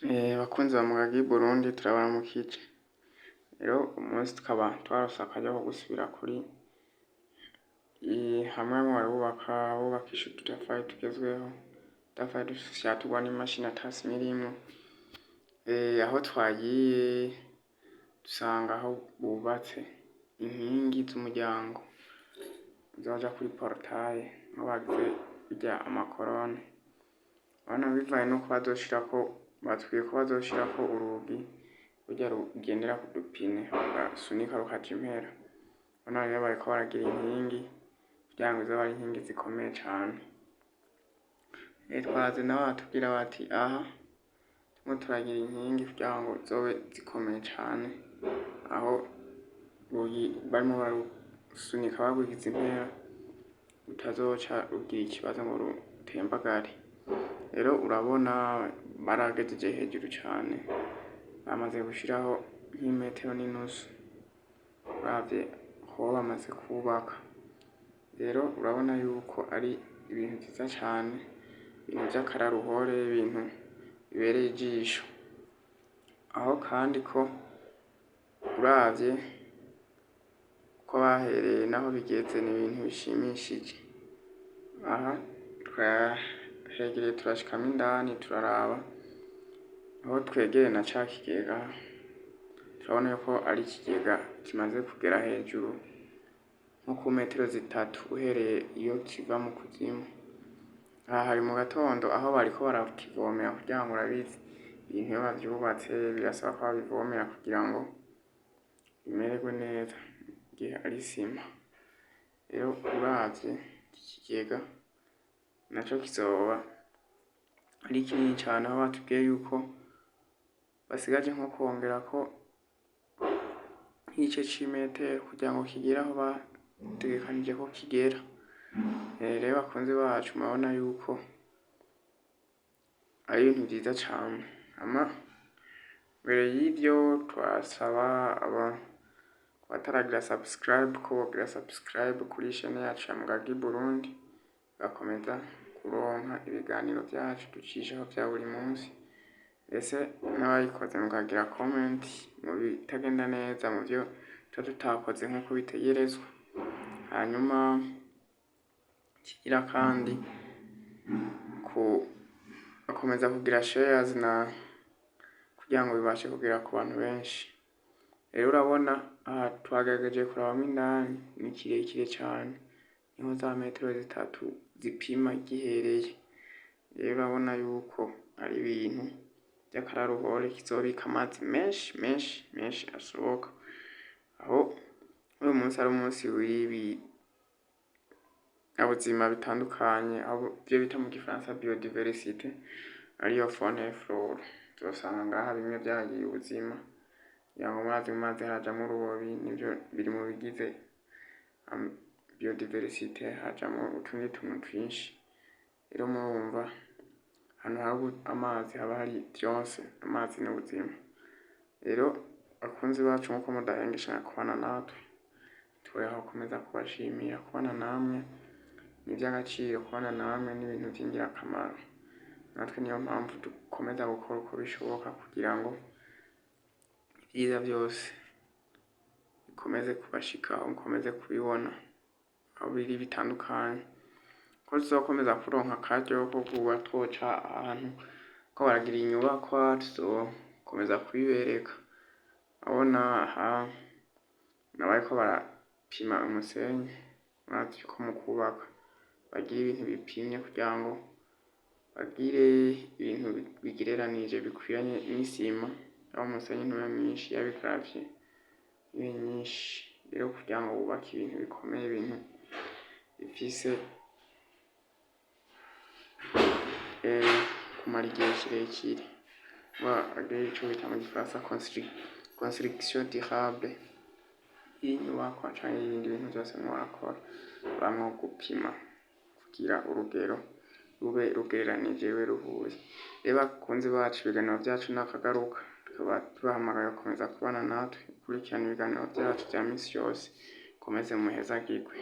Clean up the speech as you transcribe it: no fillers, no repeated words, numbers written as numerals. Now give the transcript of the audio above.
Bakunzi ba Mugagi Burundi, turabaramukije. Rero umunsi tukaba twaronse akaryo ko gusubira kuri hamwe mu bubaka bubakisha udutafari tugezweho, udutafari dufyaturwa n'imashini ata sima irimwo. Aho twagiye dusanga aho bubatse inkingi z'umuryango zoja kuri portail, aho bagize birya ama colonnes. Urabona bivanye nuko bazoshirako, batubwiye ko bazoshirako urugi rurya rugendera ku dupine basunika rukaja impera. Urabona rero bariko baragira inkingi kugira ngo zizobe ari inkingi zikomeye cane. Twaze nabo baratubwira bati: "Aha turimo turagira inkingi kugira ngo zizobe zikomeye cane, aho urugi barimo barusunika barwigiza impera rutazoca rugira ikibazo ngo rutembagare." Rero urabona baragejeje hejuru cane, bamaze gushiraho nk'imetero n'inusu uravye aho bamaze kubaka. Rero urabona yuko ari ibintu vyiza cane, ibintu vy'akararuhore, ibintu bibereye ijisho. Aho kandi ko uravye uko bahereye naho bigeze, ni ibintu bishimishije. Aha twahegereye turashikamwo indani, turaraba aho twegereye na ca kigega, turabona yuko ari ikigega kimaze kugera hejuru nko ku metero 3 uhereye iyo kiva mu kuzimu. Aha hari mu gatondo aho bariko barakivomera kugira ngo, urabizi, ibintu iyo bavyubatse birasaba ko babivomera kugira ngo bimererwe neza igihe ari isima. Rero uravye iki kigega naco kizoba ari kinini cane, aho batubwiye yuko basigaje nko kwongerako nk'igice c'imetero kugira ngo kigere aho bategekanije ko kigera. Rero bakunzi bacu, murabona yuko ari ibintu vyiza cane. Hama mbere y'ivyo twasaba aba bataragira subscribe ko bogira subscribe kuri chaîne yacu ya Mugagi Burundi, bakomeza kuronka ibiganiro vyacu ducishaho vya buri munsi. Ese n'abayikoze mukagira comment mu bitagenda neza, mu vyo tuba tutakoze nk'uko bitegerezwa. Hanyuma kigira kandi ku bakomeza kugira shares na kugira ngo bibashe kugera ku bantu benshi. Rero urabona aha twagerageje kurabamwo indani, ni kirekire cane, niho za metero 3 zipima gihereye. Rero urabona yuko ari ibintu vy'akararuhore, kizobika amazi menshi menshi menshi ashoboka. Aho uyu munsi ari umunsi w'ibinyabuzima bitandukanye, aho ivyo bita mu gifaransa biodiversité, ariyo faune et flore. Uzosanga ngaha bimwe vyagiye ubuzima, kugira ngo murazi mu mazi harajamwo urubobi, nivyo biri mu bigize biodiversité, hajamwo utundi tuntu twinshi. Rero murumva ahantu hari amazi haba hari vyose, amazi n'ubuzima. Rero bakunzi bacu, nkuko mudahengeshanya kubana natwe, tuboneyeho gukomeza kubashimira. Kubana namwe ni ivy'agaciro, kubana namwe ni ibintu vy'ingirakamaro. Natwe niyo mpamvu dukomeza gukora uko bishoboka kugira ngo ivyiza vyose bikomeze kubashikaho, mukomeze kubibona aho biri bitandukanye. Ko tuzokomeza kuronka akaryo ko kuba twoca ahantu ko baragira inyubakwa, tuzokomeza kubibereka. Urabona aha nabariko barapima umusenyi. Murazi ko mu kubaka bagira ibintu bipimye kugira ngo bagire ibintu bigereranije bikwiranye n'isima, aho umusenyi ntube mwinshi, yaba i gravier ntibe nyinshi. Rero kugira ngo bubake ibintu bikomeye, ibintu bifise kumara igihe kirekire, bagire ico bita mu gifaransa construction durable y'inyubakwa canke y'ibindi bintu vyose murakora, bamwo gupima kugira urugero rube rugereranije, rube ruhuye. Rero bakunzi bacu, ibiganiro vyacu nakagaruka, tukaba tubahamagaye gukomeza kubana natwe, gukurikirana ibiganiro vyacu vya misi yose. Mukomeze muhezagirwe.